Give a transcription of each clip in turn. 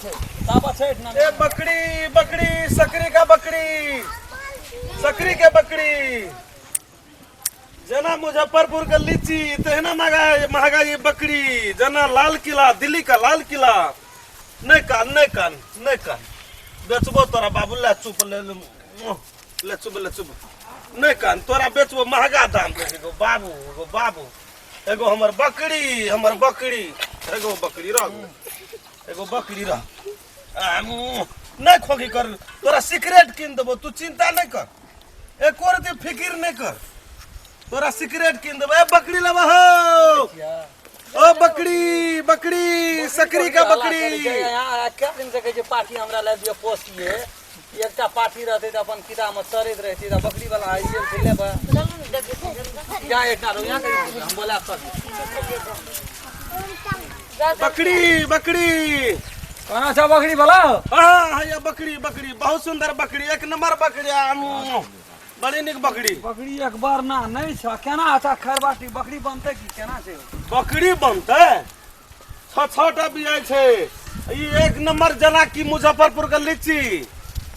छै ताबा छै ना। ए बकरी बकरी सकरी का बकरी सकरी के बकरी जेना मुजफ्फरपुर के लीची तहिना महगा महगा ये बकरी जेना लाल किला दिल्ली का लाल किला। नहीं कान नहीं कान नहीं कान बेचबो तोरा बाबू ले चुप ले ले ले चुप ले चुप नहीं कान तोरा बेचबो महगा दाम दे एगो बाबू एगो बाबू एगो हमर बकरी हमर बकरी एगो बकरी रह एगो बकरी रह। नहीं खोखी कर तोरा सिगरेट कीन देबो तू चिंता नहीं कर एको रति फिकिर नहीं कर तोरा सिगरेट कीन देबो। ए बकरी लेबो हो ओ बकरी बकरी सकरी का बकरी। यहाँ क्या दिन से कहै छै पाठी हमरा लए दिअ पोसिए एकटा पाठी रहतै तऽ अपन किताब में चरैत रहतै तऽ बकरी वाला आइ गेल छै लेबै। चलू ने देखै छी। जा एकटा रहू यहाँ कहीं हम बोला सब। बकरी बकरी कोना छ बकरी वाला? हाँ हाँ बकरी बकरी बहुत सुंदर बकरी एक नंबर बकरी बड़ी निक बकरी। बकरी एक बार ना नहीं छ केना अच्छा खैर बाटी बकरी बनतै की केना छै? बकरी बनतै छ छ टा बियाइ छै ई एक नंबर जना की मुजफ्फरपुर के लीची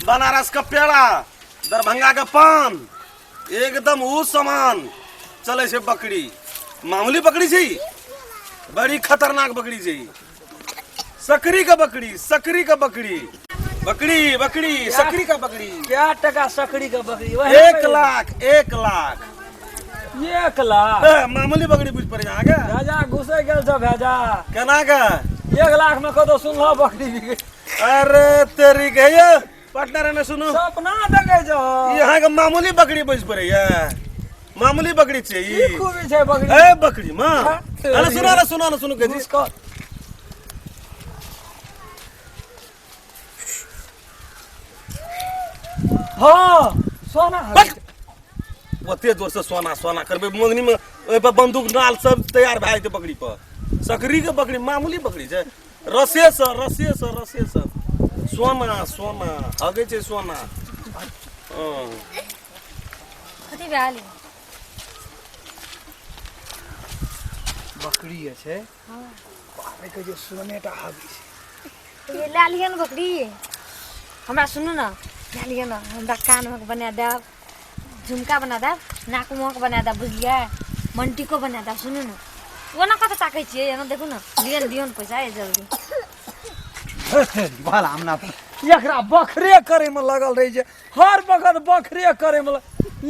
बनारस के पेड़ा दरभंगा के पान एकदम ऊ सामान चले छै बकरी। मामूली बकरी छै बड़ी खतरनाक बकरी छै सकरी का बकरी सकरी का बकरी बकरी बकरी सकरी का बकरी। क्या टका सकरी का बकरी? 1 लाख 1 लाख 1 लाख। ए, मामूली बकरी बुझ पड़े यहाँ के भेजा घुसे गेल छ भेजा केना के 1 लाख में कतौ सुनलो बकरी बिकै। अरे तेरी के ये पार्टनर ने सुनो सपना देखै छ यहाँ के मामूली बकरी बुझ पड़े ये मामूली बकरी छै की ई। खूबी छै बकरी? ए बकरी मां हाँ। अरे सुनो ना सुनो ना सुनो के जी घुस कर। हाँ सोना बक। ओते जोर से सोना सोना करबै मंगनी में ओहि पर बंदूक नाल सब तैयार भए जेतै बकरी पर। सकरी के बकरी मामूली बकरी छै रसे से रसे से रसे से सोना सोना हगै छै सोना। हाँ। कथी भेल? बकरी छै बाप रे कहै छै सोनेटा हगै छै। ये लए लिअ ने बकरी हमरा सुनू ना लए लिअ ना हमरा कान में बना देब झुमका बना देब नाक मुँहक बना देब बुझलियै मंटिको बना देब। सुनू ना ओना कतऽ ताकै छियै एना देखू ना लिअ ने दियौ ने पैसा ये जल्दी। भला हमरा एकरा बखरे करे में लगल रहे छै हर वक्त बखरे करे में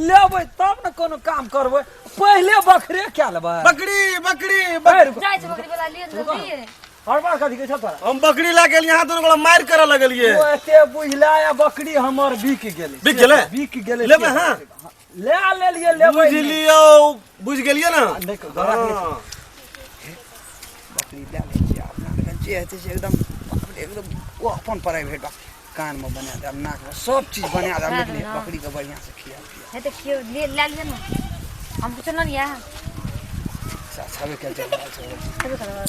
लेबै तब ने कोनो काम करबै पहिले बखरे क्या लेबै? बकरी बकरी ए, रुको। जाइ छै बकरी वाला लिअ ने जल्दी। हर बार कथी कहै छौ तोरा? हम बकरी लए गेल यहाँ दुनू गोला मारि करऽ लगलियै। ओ एते बुझला या बकरी हमर बिक गेलै। बिक गेलै? बिक गेलै। लेबै, हाँ? ले लेलियै लेबै। बुझ लियौ बुझ गेलियै ना? नहि, गला के हाँ। बकरी लए लै छियै अपना एखन जे हेतै से एकदम बाप रे एकदम ओ अपन प्राइवेट बा कान में बना देब नाक में सब चीज बना देब बना लेकिन देब ना। बकरी के बढ़िया से खिया पिया। हे तऽ खियौ ले लए लिअ ने हम कुछो नहि यऽ। छबे कयल चलि रहल छै। छेबे करबै।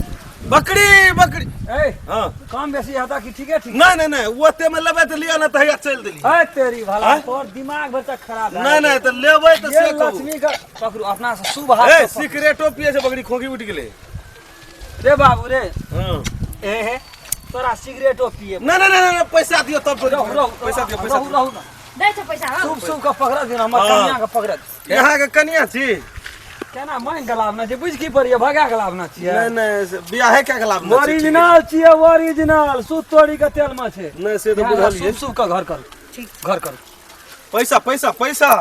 बकरी बकरी ए हाँ कम बेसी हेता कि ठीके ठीक? नहीं नहीं नहीं ओते में लेबै तऽ लिअ ना तऽ हैया चलि देलियै। ए तेरी भला आँय? तोर दिमाग भर तक खराब भए नहीं गेल। नहीं तऽ लेबै तऽ ये से कहू। लक्ष्मी के पकड़ू अपना से शुभ हाथ ए से पकड़ू। सिगरेटो पिए छै बकरी खोखी उठि गेलै। रे बाबू रे हाँ। ए हे तोरा सिगरेटो पिए। नहीं नहीं नहीं नहीं पैसा दियौ तब रहू रहू पैसा दियौ पैसा रहू दियौ। रहू ना दै छै पैसा हँ। शुभ शुभ के पकड़ दियौ हमर हाँ। कनिया के पकड़ दियौ। यहाँ के कनिया छी? केना मांगि के लाबना छै बुझि की पड़िए भगा के लाबना छियै? नहीं नहीं से बियाहे के लाबना छै, ठीक है। ओरिजिनल छियै ओरिजिनल सूत तोड़ी के तेल में छै। नहीं से तऽ यहाँ बुझलियै। शुभ शुभ के घर करू। ठीक। घर करू। पैसा पैसा पैसा।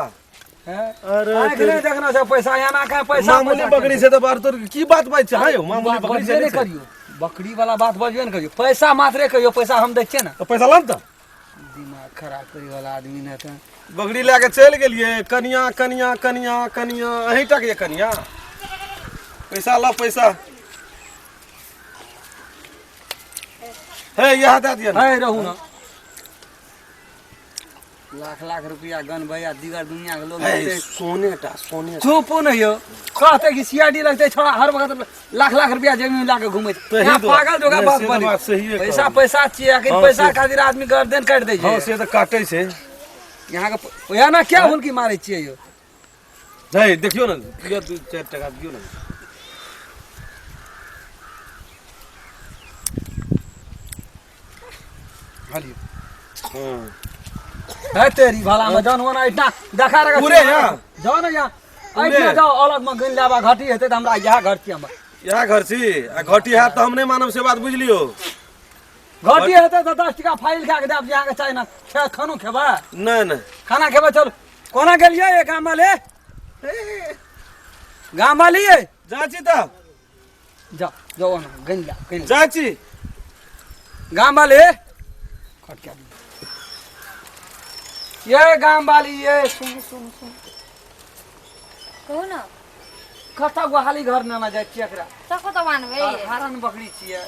हैं? अरे आँखि तेरी- नहि देखना छै पैसा एना के पैसा मामूली पैसा बकरी छै तऽ बार तोर की बात बात छै? हाँ यौ मामूली बात बकरी बजबे छै नहि करियौ बकरी वाला बात बजबे नहि करियौ पैसा मात्रे कहियौ पैसा हम दै छियै ने। तऽ पैसा लाम तऽ दिमाग खराब करे वाला आदमी ने तऽ बकरी लए के चलि गेलियै कनिया कनिया कनिया कनिया अहीं टा के ये कनिया पैसा ला पैसा हे यहाँ दए दिअ ने। है रहू ना लाख लाख रुपया गनबै आ दीगर दुनिया के लोग हे एते सोने टा सोने चुप नहीं हो कहते कि सीआईडी लगते छोड़ा हर वक्त लाख लाख रुपया जेबी में लाके घूमे छै। तही यहाँ दुआरे। पागल जोगा नहीं, बात से तऽ बनी। बात सहिए पैसा कहली। पैसा छियै आखिर हाँ, पैसा से- खातिर आदमी गर्दन काटि दै हाँ छै। से तऽ काटै छै। यहाँ के यहाँ ना क्या हुलकी मारै छियै यौ? हे देखियौ ने दियौ 2-4 टका दियौ ने। हलियो। हाँ। है तेरी भला में जौन ओना एहिठिना देखा रखा पूरे यहाँ? जाओ ने यहाँ पूरे? एहिठिना जाओ अलग में गनि लेबा घटी हेतै तऽ हमरा इएह घर छी हमर। इएह घर छी आ घटी हैत तऽ हम नहि मानब से बात बुझि लियौ। घटी हेतै तऽ 10 टका फाइल खा कऽ देब जे अहाँके चाही ने खानो खेबै। नहि नहि। खाना खेबै चलू। कोना गेलियै ये गाम वाले? गाम वाली ये? जाइ छी तऽ। जाओ जाओ ना गनि ला गनि ला। जाइ छी। गाम वाले कट के ये गाम वाली ये सुन सुन सुन। कहू ने। कतऽ गोहाली घर नेना जाइ छियै एकरा? तऽ कतऽ बान्हबै? साधारण बकरी छियै।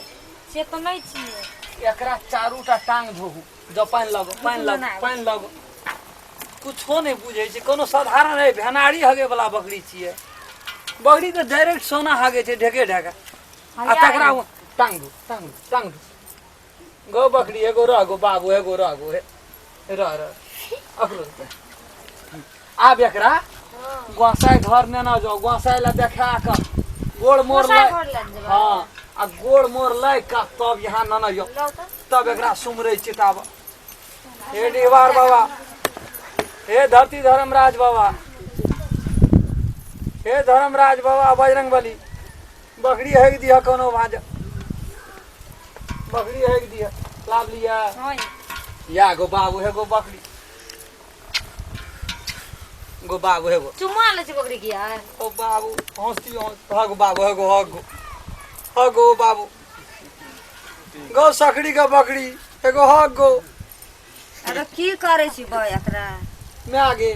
से तऽ नहि छियै। एकरा चारूटा टांग धोहू जब पानि लगो पानि लगो पानि लगो। कुछो नहि बुझै छै कोनो साधारण है भेनाड़ी हगे वाला बकरी छियै। बकरी तऽ डायरेक्ट सोना हगे छै ढेके ढेके आ तकरा ओ टांग धो टांग धो टांग धो। गो बकरी एगो रह गो बाबू एगो रह गो हे रह रह अकरो। आब एकरा गोसाई घर नेना जाओ गोसाई लए देखा कऽ गोड़ मोड़ गोसाई लय घर लए जेबै? हाँ आ गोड़ मोड़ लय कऽ तब यहाँ नेना जाओ। लौ तऽ। तब एकरा सुमरै छी ताब। हे डिहबार बाबा हे धरती धर्मराज बाबा हे धर्मराज बाबा बजरंग बली बकरी हेक दिह कोनो भाज बकरी हेक दिह लाभ लिया। हाँ। या गो बाबू हे गो बकरी गो बाबू हे गो। चुम्मा लै छै बकरी की यार? ओ बाबू हंसती हंस हग बाबू हे गो हग गो हग गो बाबू गो सकड़ी का बकरी एगो हग गो। अरे की करै छी बौ एकरा? मैं आगे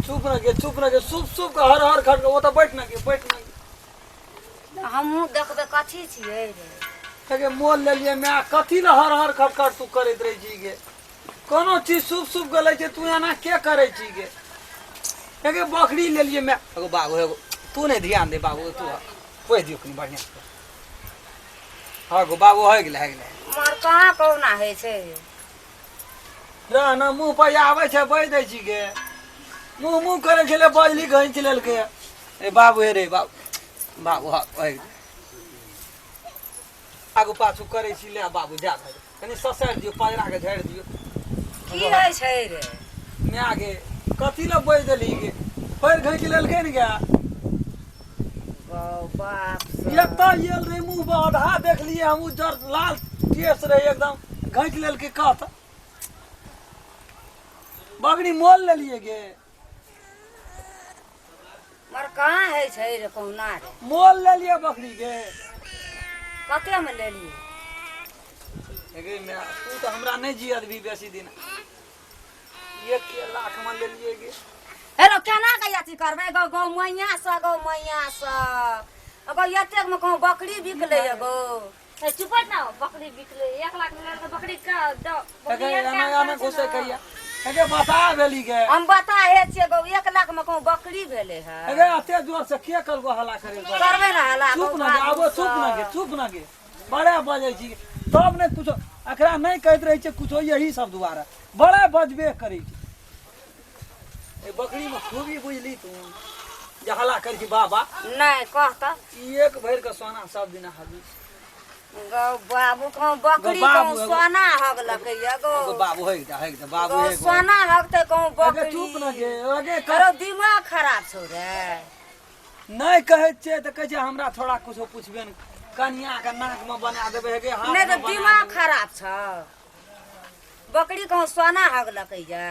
चुप न गे चुप न गे सुप सुप के हर हर खट ओ तऽ बैठ न गे बैठ न गे। हमहूँ देखबै कथी छियै रे। अगे मोल लेलियै मैं कथी ले हर हर खट खट तू करैत रहै छी गे? कोनो चीज सुप सुप के लै छै तू एना के करै छी गे? एगे बकरी लेलियै मैं एगो बाबू एगो तू नहि ध्यान दे बाबू तू पोसि दियौ कनि बढ़िआँ से। हँ गो बाबू होइ गेलै होइ गेलै। मगर कहाँ कहुना होइ छै। रह न मुँह पर आबै छै बाजि दै छी गे। मुँह मुँह करै छलै बजली घींच लेलकै। ए बाबू हे रे बाबू बाबू हँ होइ गेलै। आगू पाछू करै छी ले बाबू जा भाइ कनि ससारि दियौ पजरा के झाड़ि दियौ। की होइ छै रे? माय गे कथी लए बाजि देलही गे? पैर घींच लेलकै ने गे। गौ बाप सँ। एतऽ आयल रहे मुँह पर आधा देखलियै हम उज्जर लाल केस रहे एकदम घींच लेलकै कत। बकरी मोल लेलियै गे। मगर कहाँ होइ छै रे कहुना रे? मोल लेलियै बकरी गे। कते मे लेलियै? गे माय तू तऽ हमरा नहि जियत भी बेसी दिन। 1 लाख मे लेलियै गे। हे रौ केना के अथी करबै गौ गौ मैया सँ गौ मैया सँ गौ एतेक मे कहूँ बकरी बिकलै गौ। ए, चुप ना बकरी बिकलै 1 लाख में लेलकै बकरी का दो बकरी एगे एक एना काम एना करै छै घुसै ने। कहिया एगे बता भेली गे। हम बताहे छियै गौ 1 लाख मे कहूँ बकरी भेलै है। एगे एते जोर से के कलको हल्ला करे करबै ने हल्ला चुप गौ न गे आबो चुप न गे चुप न गे बड़ा बजै छी तब नहि कुछो एकरा नहि कहैत रहै छै कुछो यही सब दुआरे बड़ा बजबे करै छै। ए बकरी में खूबी बुझली तू जे हल्ला करै छी बाबा। नहि कह तऽ। ई एक भरि के सोना सब दिना हबी। गौ बाबू कहूँ बकरी गौ बाबू कहूँ एगो- सोना हगलकै ये गौ। एगो बाबू होइ जा होइ जा बाबू गौ एगो। सोना हगतै कहूँ एगे बकरी। चुप न गे एगे करो दिमाग खराब छौ रे। नहि कहै छियै तऽ कहै छै हमरा थोड़ा कुछो पुछबे ने कनिया के नाक में बना देबै हेगे हाथ नहि में तऽ बना दिमाग देबै। खराब छौ। बकरी कहूँ सोना हगलकै ये।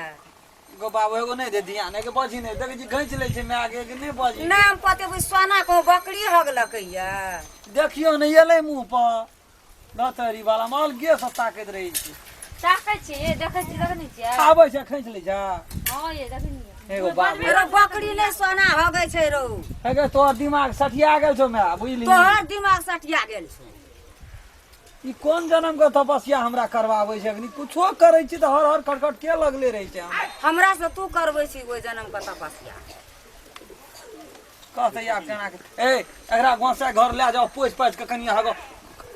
गो बाबू एगो नहि दे ध्यान एगे बजी नहि देखै छी घींच लै छै माय के नहि बजी। नहि हम पतेबै सोना कहूँ बकरी हगलकै ये। देखियौ ने एलै मुँह पर धतरी वाला माल गे सब ताकैत रहै छै। ताकै छियै देखै छियै देखै नहि छियै। आबै छै खींच लै छै। हँ ये देखै नहि। एगो बाबू रौ बकरी नहि सोना हगै छै रौ। हेगे तोहर दिमाग सठिया गेल छौ माय बुझली। तोहर दिमाग सठिया गेल छौ। ई कोन जन्म के तपस्या हमरा करवाबै छै अखनी? कुछो करै छी तऽ हर हर खटखट के लगले रहै छै हमरा। हमरा से तू करबै छी ओहि जन्म के तपस्या। कहतै आब केना के ए एकरा गोसाई घर लए जाओ पोसि पासि के कनि हगो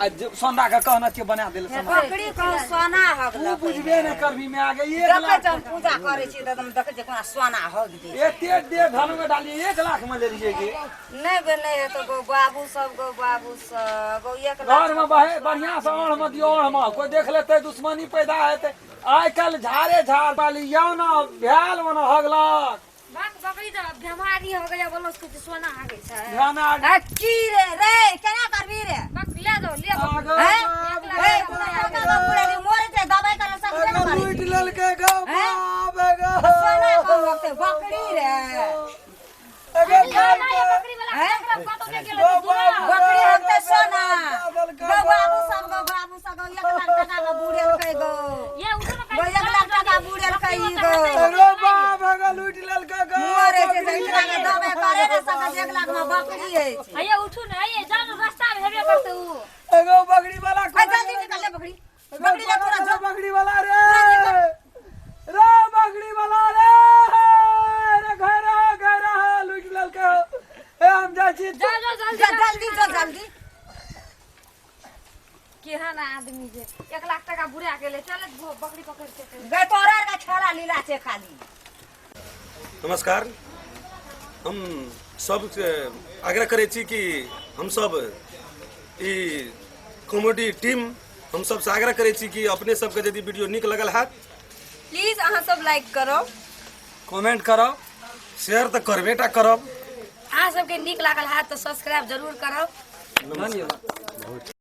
आ जे सोना के कहना छियै बना देले सोना। बकरी कहूँ सोना हग तू बुझबे नहि करबी मैं आगे एक देखै लाख छै हम पूजा करै छी तऽ एकदम देखै छै कोना सोना हग दै छै। एते दे धन में डालिए 1 लाख में लेलिए गे। नहि बे नहि हेतौ गौ बाबू सब गौ बाबू सब गौ 1 लाख घर में बहे बढ़िया से ओढ़ में दियो ओढ़ में कोई देख लेते दुश्मनी पैदा हेतै। आइ काल्हि झाड़े झाड़ वाली यौ न भेल मने हगलक। बाक बकरी तऽ बेमारी हो गया बोलो उसको सोना आ गई छै। ध्यान आ आ की रे रे केना करबी रे? बाक ले दो ले दो। आगो हैं? बाप ए, टका का पूरा दी मोरे छै दवाई करे सब केना आगो करै लूटि छी? लेलकै गौ हैं? बाप गौ। सोना कहूँ हगतै बकरी रे। अगे ना ये बकरी वाला हैं? कतौ नहि गेलै गौ बाप बकरी हगतै सोना। देलकै गौ बाबू सब गौ बाबू सब गौ 1 लाख टका के बुढ़ेलकै गौ। ये उठो ना। गौ 1 लाख टका बुढ़ेलकै ई गौ। अगो बाप अगो लूटि लेलकै गौ। मरे छै से 1 लाख के दवाई करे ने सकै छै, 1 लाख में बकरी अछि। अये उठू ना अये जानो रास्ता में हेबे करते उ। एगो बकरी वाला ए, जल्दी निकल ले बकरी। बकरी ले तोरा जो। बकरी वाला रे रे बकरी वाला रे रे घर घर लूटि लेलकै। ए हम जाइ छी। जा जा जल्दी जा जल्दी जो जल्दी। केहन आदमी जे 1 लाख टका बुरा गेलै। चल बकरी पकड़ के गै तोरा आर के खेला लीला छै खाली। नमस्कार, हम सबके आग्रह करै छी कि हम सब ई कॉमेडी टीम हम सबसे आग्रह करै छी कि अपने सबके यदि वीडियो नीक लगल हैत प्लीज अहाँ सब लाइक करब, कमेंट करब, शेयर तऽ करबे टा करब। अहाँ सबके नीक लागल हैत तऽ सब्सक्राइब जरूर करब। धन्यवाद।